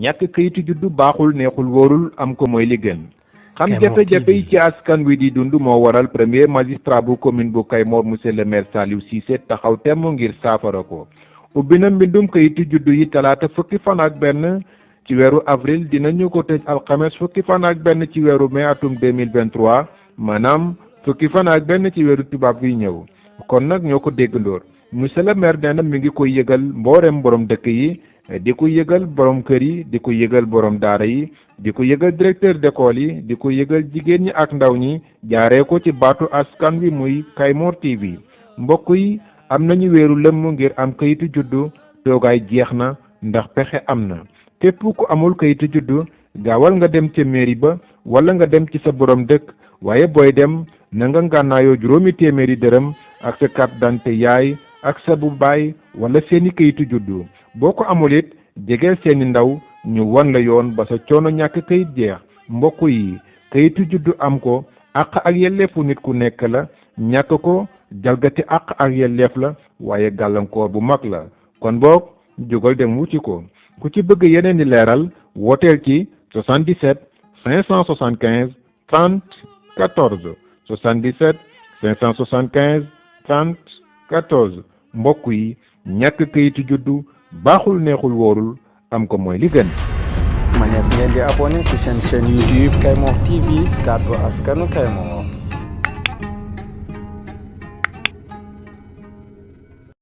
ñàkk kayitu juddu baaxul neexul wóorul am ko mooy li gën. xam jafe-jafe yi ci askan wi di dund moo waral premier magistrat bu commune bu Kayemor monsieur le maire Saliou Cissé taxaw temm ngir saafara ko. ubbi na mbindum kayitu juddu yi talaata fukki fan ak benn ci weeru avril dinañu ko tëj alxames fukki fan ak benn ci weeru mai atum 2023 maanaam fukki fan ak benn ci weeru tubaab yi ñëw. kon nag ñoo ko déggandoor monsieur le maire nee na mi ngi koy yëgal mboolem borom dëkk yi di ko yëgal borom kër yi di ko yëgal borom daara yi di ko yëgal directeur d'école yi di ko yëgal jigéen ñi ak ndaw ñi jaaree ko ci baatu askan wi muy Kayemor TV. mbokk yi am nañu weeru lëmm ngir am kayitu juddu toogaay jeex na ndax pexe am na képp ku amul kayitu juddu gaawal nga dem ca mairie ba wala nga dem ci sa borom dëkk waaye booy dem na nga ngànnaayoo 200 dërëm ak sa carte d'identité yaay ak sa bu baay wala seeni kayitu juddu. boo ko amul it jegeel seeni ndaw ñu wan la yoon ba sa coono ñàkk kayit jeex. mbokk yi kayitu juddu am ko àq ak yelleefu nit ku nekk la ñàkk ko jalgati àq ak yelleef la waaye gàllankoor bu mag la kon boog jógal dem wuti ko. ku ci bëgg yeneen di leeral wooteel ci 77 575 30 14 77 575 30 14. mbokk yi ñàkk kayitu juddu baaxul neexul wóorul am ko mooy li gën. manees ngeen di abonné ci seen chaîne YouTube Kayemor TV kàddu askanu Kayemor.